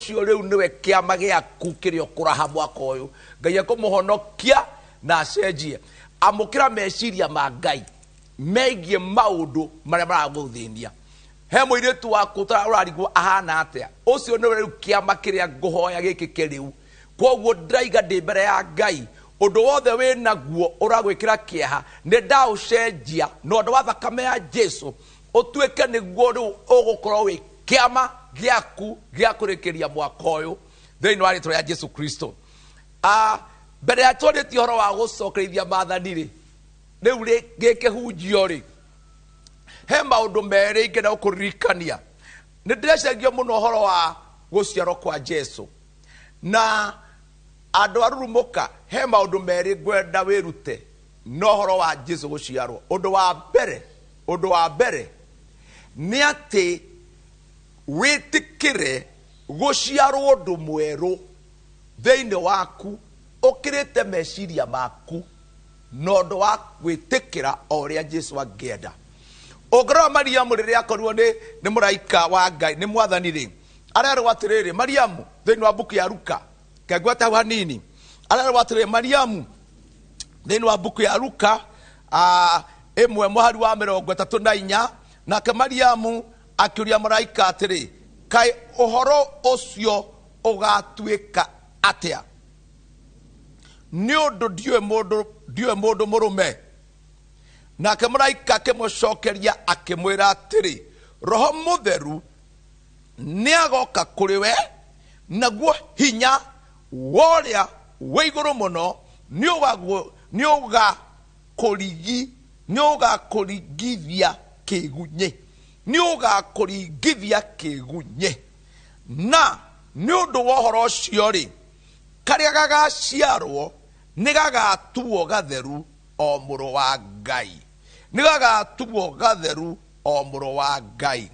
Ũcio rĩu nĩwe kĩama gĩaku kĩrĩa ũkũraha mwaka ũyũ. Ngai ekũmũhonokia na acenjie. Amũkĩra meciria ma Ngai megiĩ maũndũ marĩa maragũthĩnia. He mũirĩtu waku ũrarigwo ahana atĩa, ũcio nĩwe rĩu kĩama kĩrĩa ngũhoya gĩkĩke rĩu. Kwoguo ndĩraiga ndĩ mbere ya Ngai, ũndũ wothe wĩ naguo ũragwĩkĩra kĩeha nĩ ndaũcenjia na ũndũ wa thakame ya Jesu, ũtuĩke nĩguo rĩu ũgũkorwo wĩ kĩama gĩaku gĩa kũrĩkĩria mwaka ũyũ thĩinĩ wa rĩtwa rĩa Jesu Kristo. Mbere ya twarĩtie ũhoro wa gũcokerithia maathani rĩ, rĩu gĩkĩhunjio rĩ, he maũndũ merĩ ingĩenda gũkũririkania. Nĩ ndĩrecengio mũno ũhoro wa gũciarwo kwa Jesu. Na andũ a Rurumũka, he maũndũ merĩ ngwenda wĩrute na ũhoro wa Jesu gũciarwo. Ũndũ wa mbere, ũndũ wa mbere nĩ atĩ wĩtĩkĩre gũciarwo ũndũ mwerũ thĩinĩ waku ũkĩrĩte meciria maku na ũndũ wa gwĩtĩkĩra o ũrĩa Jesu angĩenda. Ũngĩrora Mariamu rĩrĩa akorirwo nĩ mũraika wa Ngai, nĩ mwathani rĩ, arerwo atĩrĩrĩ, Mariamu thĩinĩ wa mbuku ya Luka, kengwete hau hanini, arerwo atĩrĩrĩ, Mariamu thĩinĩ wa mbuku ya Luka 1 mũhari wa 34, nake Mariamu akĩũria mũraika atĩrĩ, kaĩ ũhoro ũcio ũgatuĩka atĩa? Nĩ ũndũ ndiũĩ mũndũ mũrũme. Nake mũraika akĩmũcokeria akĩmwĩra atĩrĩ, Roho Mũtheru nĩ agoka kũrĩ we, naguo hinya wa ũrĩa wĩ igũrũ mũno nĩ ũgakũringithia kĩgunyĩ, nĩ ũgakũringithia kĩgunyĩ. Na nĩ ũndũ wa ũhoro ũcio rĩ, karĩa gagaciarwo nĩ gagatuo gatheru o mũrũ wa Ngai, nĩ gagatuo gatheru o mũrũ wa Ngai.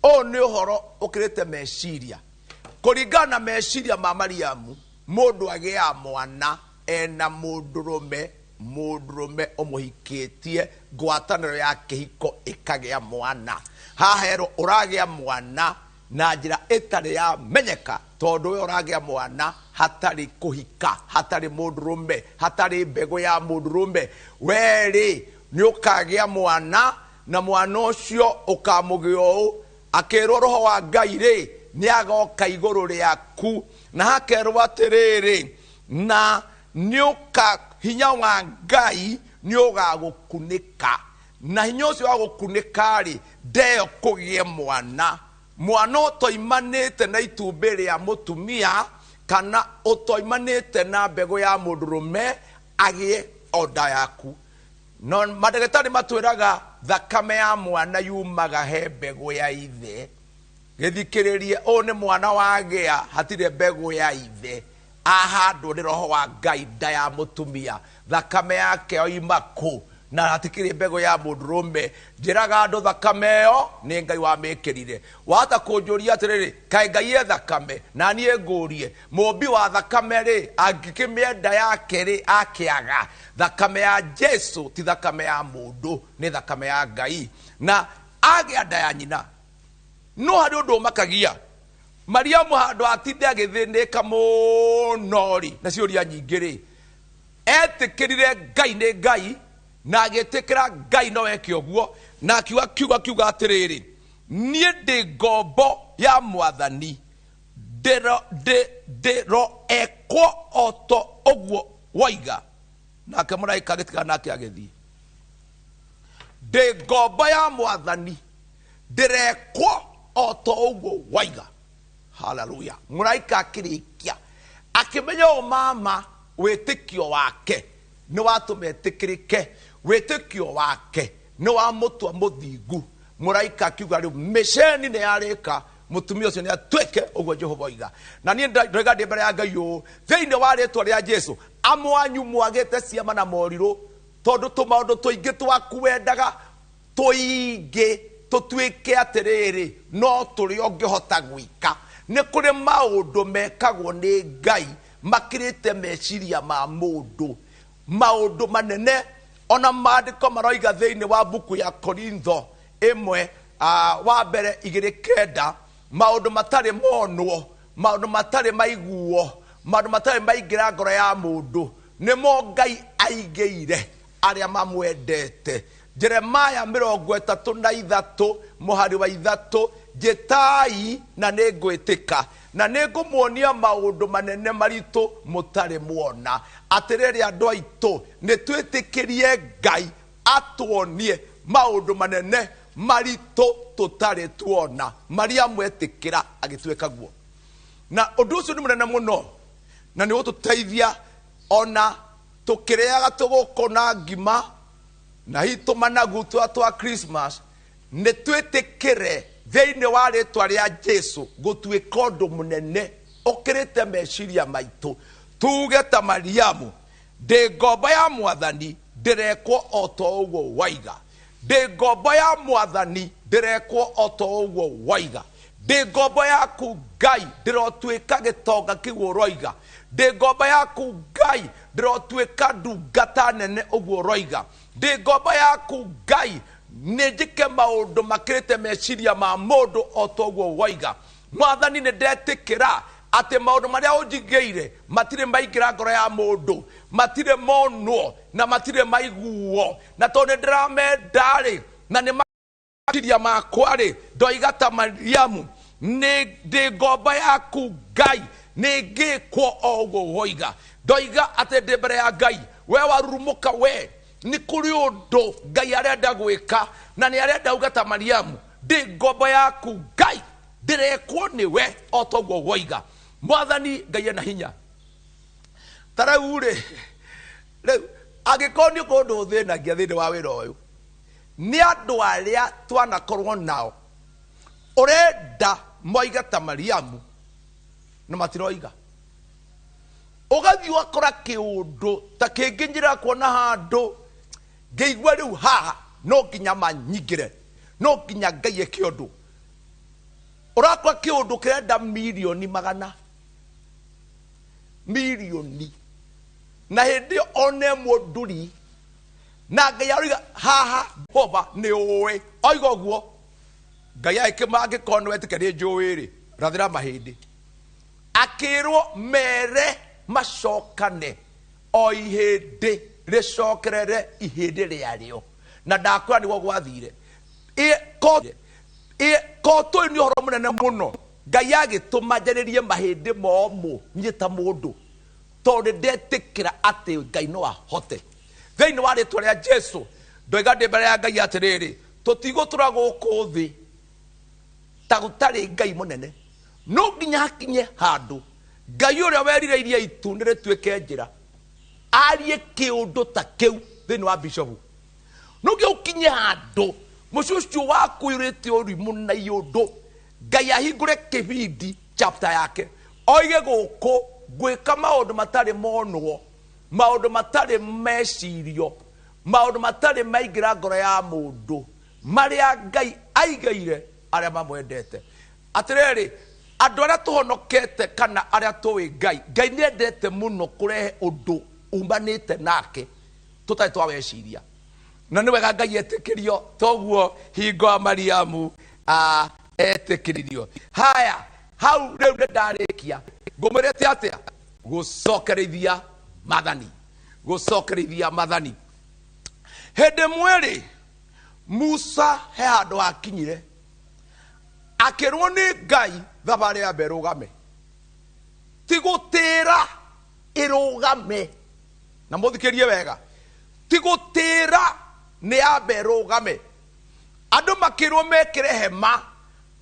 Ũyũ nĩ ũhoro ũkĩrĩte meciria. Kũringana na meciria ma Mariamu, mũndũ agĩaga mwana ena mũndũrũme, mũndũrũme ũmũhikĩtie, ngwatanĩro ya kĩhiko ĩkagĩa mwana. Haha herwo ũragĩa mwana na njĩra ĩtarĩ ya menyeka, tondũ we ũragĩa mwana hatarĩ kũhika, hatarĩ mũndũrũme, hatarĩ mbegũ ya mũndũrũme. We rĩ nĩ ũkagĩa mwana, na mwana ũcio ũkamũgĩa ũũ. Akĩrwo Roho wa Ngai rĩ nĩ agoka igũrũ rĩaku, na hakerwo atĩrĩrĩ, na nĩ ũka hinya wa Ngai nĩ ũgagũkunĩka, na hinya ũcio wa gũkunĩka rĩ, ndeyo kũgĩe mwana, mwana ũtoimanĩte na itumbĩ rĩa mũtumia kana ũtoimanĩte na mbegũ ya mũndũrũme agĩe o nda yaku. No mandagĩtarĩ matwĩraga thakame ya mwana yumaga he mbegũ ya ithe. Gĩthikĩrĩrie, ũyũ nĩ mwana wagĩa hatirĩ mbegũ ya ithe, ahandwo nĩ Roho wa Ngai nda ya mũtumia, thakame yake yoima kũ na hatikĩrĩ mbegũ ya mũndũrũme. Njĩraga andũ thakame ĩyo nĩ Ngai wamĩkĩrire. Wahota kũnjũria atĩrĩrĩ, kaĩ Ngai e thakame? Na niĩ ngũrie, mũmbi wa thakame rĩ, angĩkĩmĩenda yake rĩ, akĩaga? Thakame ya Jesu ti thakame ya mũndũ, nĩ thakame ya Ngai. Na agĩa nda ya nyina, no harĩ ũndũ ũmakagia. Mariamu handũ atinde agĩthĩnĩka mũno rĩ, na ciũria nyingĩ rĩ, etĩkĩrire Ngai nĩ Ngai, na agĩtĩkĩra Ngai no eke ũguo, na akiuga kiugo akiuga atĩrĩrĩ, niĩ ndĩ ngombo ya mwathani, ndĩroekwo o to ũguo woiga. Nake mũraika agĩtigana nake agĩthiĩ. Ndĩ ngombo ya mwathani, ndĩrekwo o to ũguo woiga. Haleluya. Mũraika akĩrĩkia akĩmenya ũũ, mama wĩtĩkio wake nĩ watũma etĩkĩrĩke, wĩtĩkio wake nĩ wamũtua mũthingu. Mũraika akiuga rĩu mĩceni nĩ yarĩka, mũtumia ũcio nĩ atuĩke ũguo Jehova oiga. Na niĩ ndoiga ndĩ mbere ya Ngai ũũ, thĩinĩ wa rĩtwa rĩa Jesu, amwanyu mwagĩte ciama na morirũ, tondũ tũmaũndũ tũingĩ twakwendaga tũingĩ tũtuĩke atĩrĩrĩ, no tũrĩa ũngĩhota gwĩka. Nĩ kũrĩ maũndũ mekagwo nĩ Ngai makĩrĩte meciria ma mũndũ, maũndũ manene. Ona maandĩko maroiga thĩinĩ wa mbuku ya Korintho 1 wa mbere 2:9, maũndũ matarĩ monwo, Maũndũ matarĩ maiguo, maũndũ matarĩ maingĩra ngoro ya mũndũ, nĩmo Ngai aigĩire arĩa mamwendete. Jeremaya 33 mũhari wa 3, njĩtai na nĩngwĩtĩka, na nĩngũmuonia maũndũ manene maritũ mũtarĩ muona. Atĩrĩrĩ andũ aitũ, nĩ twĩtĩkĩrie Ngai atuonie maũndũ manene maritũ tũtarĩ tuona. Mariamu etĩkĩra agĩtuĩka guo. Na ũndũ ũcio nĩ mũnene mũno, na nĩ ũgũtũteithia ona tũkĩrĩaga tũgũkũ na ngima na hihi tũmanagu twa twa Christmas, nĩ twĩtĩkĩre thĩinĩ wa rĩtwa rĩa Jesu gũtuĩka ũndũ mũnene ũkĩrĩte meciria maitũ. Tuge ta Mariamu, ndĩ ngombo ya Mwathani, ndĩrekwo o ta ũguo waiga. Ndĩ ngombo ya Mwathani, ndĩrekwo o ta ũguo waiga. Ndĩ ngombo yaku Ngai, ndĩrotuĩka gĩtonga kĩu ũroiga. Ndĩ ngombo yaku Ngai, ndĩrotuĩka ndungata nene ũguo ũroiga. Ndĩ ngombo yaku Ngai, nĩ njĩke maũndũ makĩrĩte meciria ma mũndũ o ta ũguo waiga. Mwathani, nĩ ndetĩkĩra atĩ maũndũ marĩa ũnjigĩire matirĩ maingĩra ngoro ya mũndũ, matirĩ monwo na matirĩ maiguo, na tondũ nĩ ndĩramenda-rĩ, na nĩ meciria makwa-rĩ, ndoiga ta Mariamu, nĩ ndĩ ngombo yaku Ngai, nĩ ngĩkwo o ũguo woiga. Ndoiga atĩ ndĩ mbere ya Ngai, we warurumũka we, nĩ kũrĩ ũndũ Ngai arenda gwĩka, na nĩ arenda uge ta Mariamu, ndĩ ngombo yaku Ngai, ndĩrekwo nĩwe o ta ũguo woiga. Mwathani Ngai ena hinya. Ta rĩu rĩ, rĩu angĩkorwo nĩ ũndũ ũthĩnagia thĩinĩ wa wĩra ũyũ, nĩ andũ arĩa twanakorwo nao ũrenda moiga ta Mariamu na matiroiga. Ũgathiĩ ũgakora kĩũndũ ta kĩngĩ njĩra kuona handũ ngĩigua rĩu haha no nginya manyingĩre, no nginya Ngai eke ũndũ. Ũrakora kĩũndũ kĩrenda mirioni magana, mirioni, na hĩndĩ ĩyo ona ĩmwe nduri, na Ngai aroiga haha Jehova nĩ ũĩ. Oiga ũguo Ngai agĩkĩma, angĩkorwo nĩ wetĩkia nĩ njũĩ rĩ, rathĩra mahĩndĩ. Akĩrwo mere macokane o ihĩndĩ rĩcokerere ihĩndĩ rĩarĩo, na ndakwĩra nĩguo gwathire. Ko tũyũ nĩ ũhoro mũnene mũno. Ngai agĩtũma njarĩrie mahĩndĩ momũ niĩ ta mũndũ, tondũ nĩ ndetĩkĩra atĩ Ngai no ahote. Thĩinĩ wa rĩtwa rĩa Jesu ndoiga ndĩ mbere ya Ngai atĩrĩrĩ, tũtigũtũra gũkũ thĩ ta gũtarĩ Ngai mũnene. No nginya hakinye handũ Ngai ũrĩa werire iria itune rĩtuĩke njĩra arie kĩũndũ ta kĩu thĩinĩ wa bishopu. No nginya ũkinye handũ mũciĩ ũcio waku ũiyũrĩte ũrimũ na iũndũ, Ngai ahingũre kĩbindi chapter yake, oige gũkũ ngwĩka maũndũ matarĩ monwo, maũndũ matarĩ mecirio, maũndũ matarĩ maingĩra ngoro ya mũndũ, marĩa Ngai aigeire arĩa mamwendete. Atĩrĩrĩ, andũ arĩa tũhonokete kana arĩa tũĩ Ngai, Ngai nĩ endete mũno kũrehe ũndũ umanĩte nake tũtarĩ twaweciria. Na nĩ wega Ngai etĩkĩrio, toguo hingo ya Mariamu etĩkĩririo. Haya, hau rĩu nĩ ndarĩkia. Ngũmwĩrĩte atĩa? Gũcokerithia mathani, gũcokerithia mathani. Hĩndĩ ĩmwe rĩ, Musa he handũ hakinyire, akĩrwo nĩ Ngai thabarĩ yambe ĩrũgame, ti gũtĩra ĩrũgame. Na mũthikĩrie wega, ti gũtĩra nĩ yambe ĩrũgame. Andũ makĩrwo mekĩre hema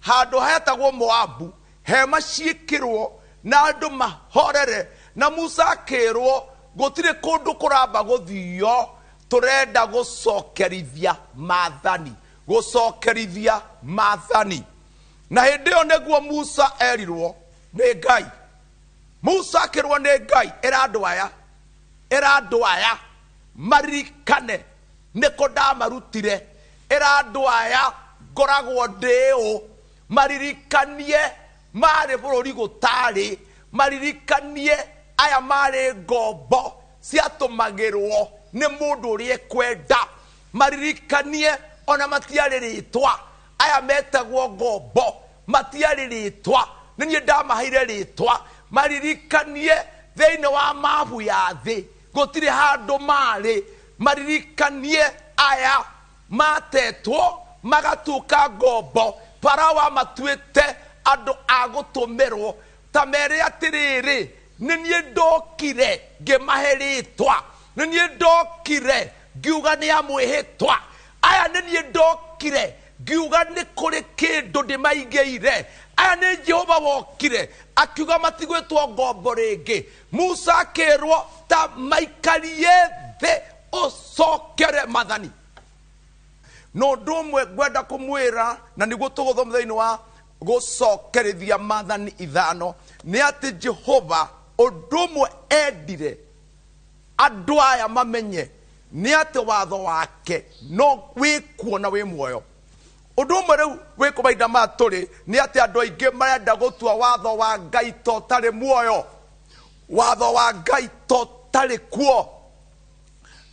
handũ hetagwo Moabu, hema ciĩkĩrwo na andũ mahorere. Na Musa akĩrwo gũtirĩ kũndũ kũramba gũthio, tũrenda gũcokerithia mathani, gũcokerithia mathani. Na hĩndĩ ĩyo nĩguo Musa erirwo nĩ Ngai. Musa akĩrwo nĩ Ngai, ĩra andũ aya, ĩra andũ aya maririkane nĩkũ ndamarutire, ĩra andũ aya ngoragwo ndĩ ũ, maririkanie marĩ bũrũri gũtarĩ, maririkanie aya marĩ ngombo ciatũmagĩrwo nĩ mũndũ ũrĩa ekwenda, maririkanie ona matiarĩ rĩtwa, aya metagwo ngombo matiarĩ rĩtwa, Nĩ niĩ ndamaheire rĩtwa maririkanie thĩinĩ wa mabu ya thĩ, gũtirĩ handũ marĩ, maririkanie aya matetwo magatuĩka ngombo. Farao amatuĩte andũ a gũtũmĩrwo. Ta mere atĩrĩrĩ, nĩ niĩ ndokire ngĩmahe rĩtwa, nĩ niĩ ndokire ngiuga nĩ amwĩhĩtwa aya, nĩ niĩ ndokire ngiuga nĩ kũrĩ kĩndũ ndĩmaigĩire aya. Nĩ Jehova wokire akiuga matigwĩtwo ngombo rĩngĩ. Musa akĩrwo ta maikarie thĩ, ũcokere mathani. No ũndũ ũmwe ngwenda kũmwĩra, na nĩguo tũgũthoma thĩinĩ wa gũcokerithia mathani 5, nĩ atĩ Jehova ũndũ ũmwe endire andũ aya mamenye nĩ atĩ watho wake no wĩkuo na wĩ muoyo. Ũndũ ũmwe rĩu wĩkũ mahinda maya tũrĩ nĩ atĩ andũ aingĩ marenda gũtua watho wa Ngai ta ũtarĩ muoyo, watho wa Ngai ta ũtarĩ kuo.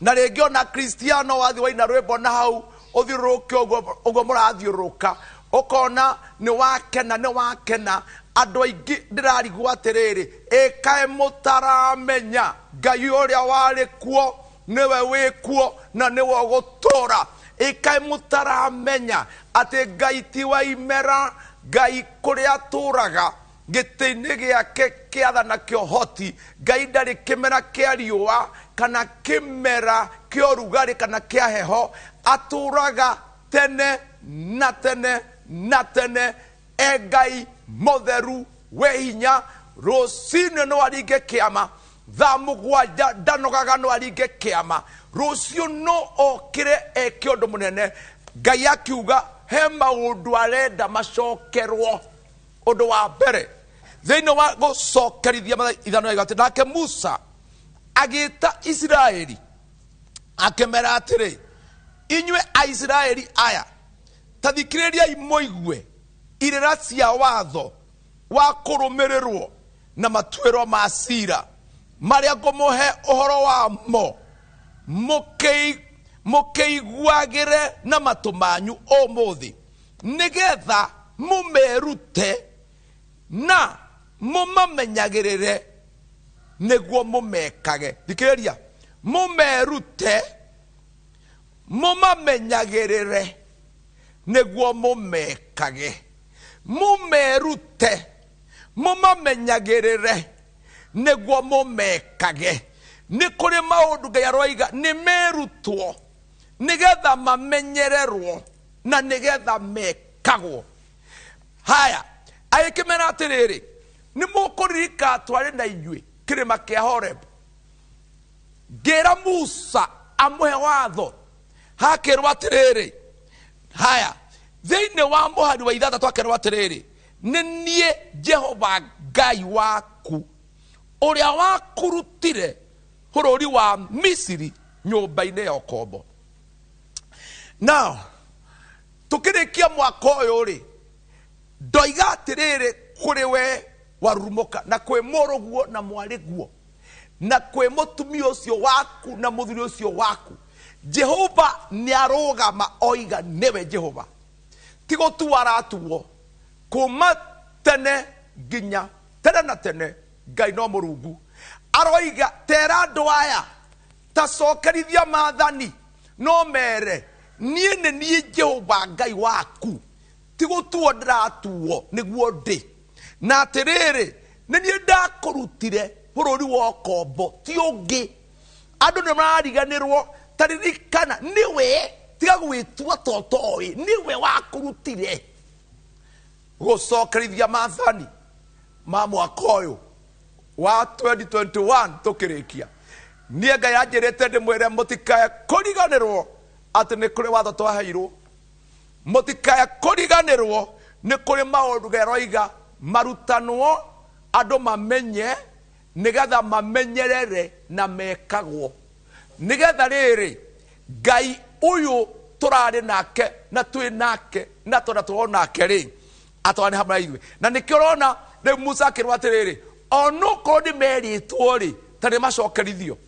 Na rĩngĩ ona Kristiano wathiĩ waina rwĩmbo na hau ũthiũrũrũke ũguo mũrathiũrũrũka, ũkona nĩ wakena, nĩ wakena. Andũ aingĩ ndĩrarigwo atĩrĩrĩ, ĩkae mũtaramenya Ngai ũrĩa warĩ kuo nĩwe wĩ kuo na nĩwe ũgũtũũra. Ĩkae mũtaramenya atĩ Ngai ti wa imera, Ngai kũrĩa atũũraga gĩtĩ-inĩ gĩake kĩathana kĩa ũhoti. Ngai ndarĩ kĩmera kĩa riũa kana kĩmera kĩa ũrugarĩ kana kĩa heho, atũũraga tene na tene na tene. E Ngai mũtheru wĩ hinya, rũcinĩ no aringe kĩama, thaa 7 ndanogaga no aringe kĩama, rũciũ no okĩre eke ũndũ mũnene. Ngai akiuga he maũndũ arenda macokerwo. Ũndũ wa mbere thĩinĩ wa gũcokerithia mathani 5 ya atĩ, nake Musa agĩta Isiraeli akĩmera atĩrĩ, inyuĩ Aisiraeli aya, ta thikĩrĩriai mũigue irĩra cia watho wa kũrũmĩrĩrwo na matuĩro ma cira marĩa ngũmũhe ũhoro wamo, mũkĩiguagĩre na matũ manyu ũmũthĩ, nĩgetha mũmerute na mũmamenyagĩrĩre nĩguo mũmekage. Thikĩrĩria, mũmerute mũmamenyagĩrĩre nĩguo mũmekage. Mũmerute mũmamenyagĩrĩre nĩguo mũmekage. Nĩ kũrĩ maũndũ Ngai aroiga nĩ merutwo nĩgetha mamenyererwo na nĩgetha mekagwo. Haya, agĩkĩmera atĩrĩrĩ, nĩ mũkũririka twarĩ na inyuĩ kĩrĩma kĩa Horeb, ngĩra Musa amũhe watho, hakĩrwo atĩrĩrĩ, haya, thĩinĩ wa mũhari wa 6 akerwo atĩrĩrĩ, nĩ niĩ Jehova Ngai waku ũrĩa wakũrutire bũrũri wa Misiri nyũmba-inĩ ya ũkombo. Now, tũkĩrĩkia mwaka ũyũ rĩ, ndoiga atĩrĩrĩ kũrĩ we warurumũka, na kwĩ mũrũguo na mwarĩguo, na kwĩ mũtumia ũcio waku na mũthuri ũcio waku, Jehova nĩ arũgama oiga nĩwe Jehova. Ti gũtuo aratuo kuma tene nginya tene na tene. Ngai no Mũrungu aroiga tera andũ aya ta cokerithia maathani, no mere niĩ nĩ niĩ Jehova Ngai waku, ti gũtuo ndĩratuo nĩguo ndĩ. Na atĩrĩrĩ, nĩ niĩ ndakũrutire bũrũri wa ũkombo, ti ũngĩ. Andũ nĩ marariganĩrwo, ta ririkana nĩwe, tiga gwĩtua ta ũtoĩ, nĩwe wakũrutire. Gũcokerithia maathani ma mwaka ũyũ wa 2021 tũkĩrĩkia, niĩ Ngai anjĩrĩte ndĩmwĩre mũtikae kũriganĩrwo atĩ nĩ kũrĩ watho twaheirwo, mũtikae kũriganĩrwo nĩ kũrĩ maũndũ Ngai aroiga marutanwo andũ mamenye nĩgetha mamenyerere na mekagwo, nĩgetha rĩrĩ Ngai ũyũ tũrarĩ nake na twĩ nake na twenda tũrwo nake rĩ, atwarane hamwe na ithuĩ. Na nĩkĩo ũrona rĩu Musa akĩrwo atĩrĩrĩ, onokorwo nĩ merĩtwo rĩ, ta nĩ macokerithio.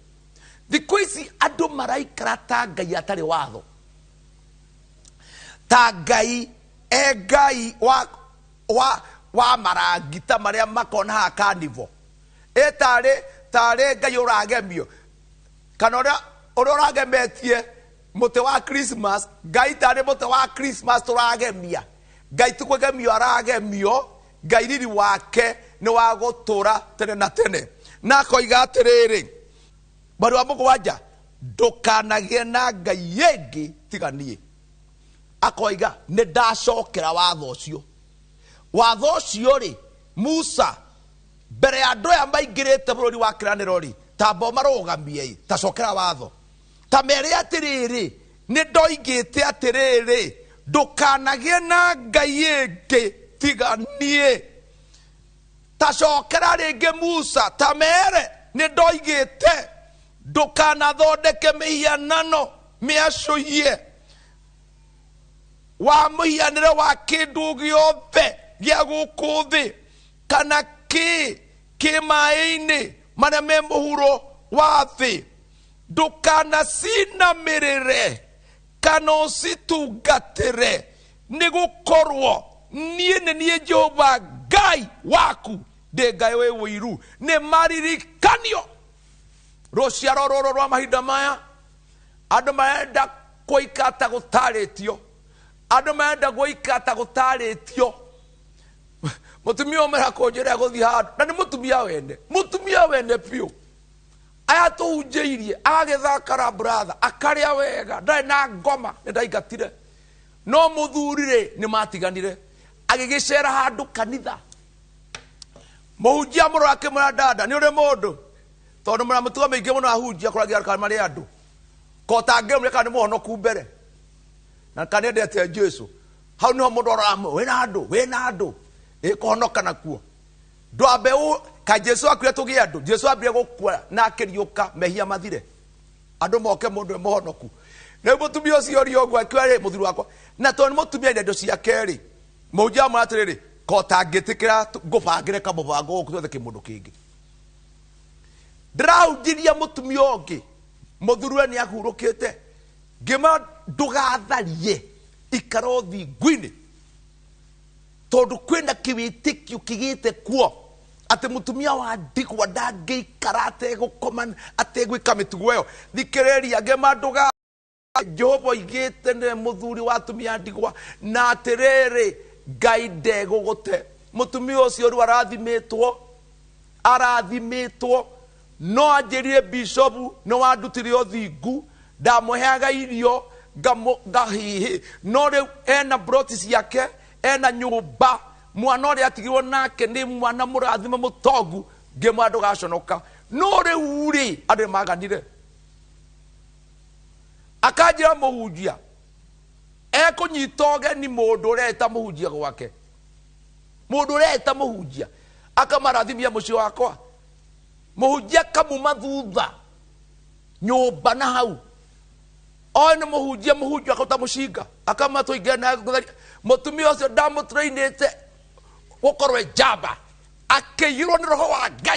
Thikũ ici andũ maraikara ta Ngai atarĩ watho, ta Ngai e Ngai wa wa marangi ta marĩa makona haha carnival. Ĩ tarĩ Ngai ũragemio kana ũrĩa ũragemetie mũtĩ wa Christmas, Ngai tarĩ mũtĩ wa Christmas tũragemia. Ngai ti kwĩgemio aragemio, Ngai riri wake nĩ wa gũtũra tene na tene. Na akoiga atĩrĩrĩ, mweri wa mũgwanja, ndũkanagĩe na Ngai ĩngĩ tiga niĩ. Akoiga nĩ ndacokera watho ũcio. Watho ũcio rĩ, Musa mbere ya andũ aya maingĩrĩte bũrũri wa kĩranĩro rĩ, tamba ũmarũgamie ĩ, ta cokera watho. Ta mere atĩrĩrĩ, nĩ ndoigĩte atĩrĩrĩ, ndũkanagĩe na Ngai ĩngĩ tiga niĩ. Ta cokera rĩngĩ Musa, ta mere nĩ ndoigĩte ndũkanathondeke mĩhianano mĩacũhie wa mũhianĩre wa kĩndũ gĩothe gĩa gũkũ thĩ kana kĩ kĩ maĩ-inĩ marĩa me mũhuro wa thĩ. Ndũkanacinamĩrĩre kana ũcitungatĩre, nĩ gũkorwo niĩ nĩ niĩ Jehova Ngai waku, ndĩ Ngai wĩ ũiru. Nĩ maririkanio rũciaro rũrũ rwa mahinda maya, andũ marenda gũikara ta gũtarĩtio, andũ marenda gũikara ta gũtarĩtio. Mũtumia ũmwe akũnjĩra gũthiĩ handũ, na nĩ mũtumia wene, mũtumia wene biũ. Aya tũhunjĩirie, agagĩthakara brother, akarĩa wega, ndarĩ na ngoma, nĩ ndaingatire. No mũthuri rĩ, nĩ matiganire. Agĩgĩcera handũ kanitha. Mũhunjia mũrora akĩmwĩra, dada, nĩ ũrĩ mũndũ? Tondũ mũra mĩtugo mĩingĩ mũno ahunjia kũragia kana marĩ andũ. Ko tangĩmũria kana nĩ mũhonoku mbere. Na kana nĩendete Jesũ. Hau nĩho mũndũ aroraga, wĩna andũ, wĩna andũ. Ĩkũhonoka nakuo. Ndwambe ka Jesũ akuire tũgĩe andũ. Jesũ ambire gũkua na akĩriũka mehia mathire. Andũ moke mũndũ e mũhonoku. Rĩu mũtumia ũcio ũrĩa ũguo akiuga rĩ, mũthuri wakwa, na tondũ nĩ mũtumia ina indo ciake rĩ, mũhunjia amwĩra atĩrĩrĩ, ko tangĩtĩkĩra ngũbangĩre kamũbango gũkũ twethe kĩmũndũ kĩngĩ. Ndĩrahunjirie mũtumia ũngĩ, mũthuri we nĩ ahurũkĩte, ngĩmwĩra ndũgatharie, ikara ũthingu-inĩ, tondũ kwĩna kĩwĩtĩkio kĩgĩte kuo atĩ mũtumia wa ndigwa ndangĩikara ategũkoma, ategwĩka mĩtugo ĩyo. Thikĩrĩria, ngĩmwĩra ndũga Jehova oigĩte nĩwe mũthuri wa atumia a ndigwa, na atĩrĩrĩ, Ngai ndegũgũte. Mũtumia ũcio rĩu arathimĩtwo, arathimĩtwo, no anjĩrire bishopu nĩ wandutire ũthingu, ndamũheaga irio ngahihi, no rĩu ena broti ciake, ena nyũmba, mwana ũrĩa atigirwo nake nĩ mwana mũrathime mũtongu, ngĩmwĩra ndũgaconoka. No rĩu rĩ, andũ nĩ maganire. Akanjĩra mũhunjia ekũnyita ũgeni mũndũ ũreta mũhunjia gwake, mũndũ ũreta mũhunjia akamarathimia mũciĩ wakwa, mũhunjia akamuma thutha nyũmba na hau oĩ nĩ mũhunjia, mũhunjia akauta mũcinga akamatũingĩra na gũtharia. Mũtumia ũcio ndamũtrainĩte gũkorwo e njamba, akĩiyũrwo nĩ roho wa Ngai.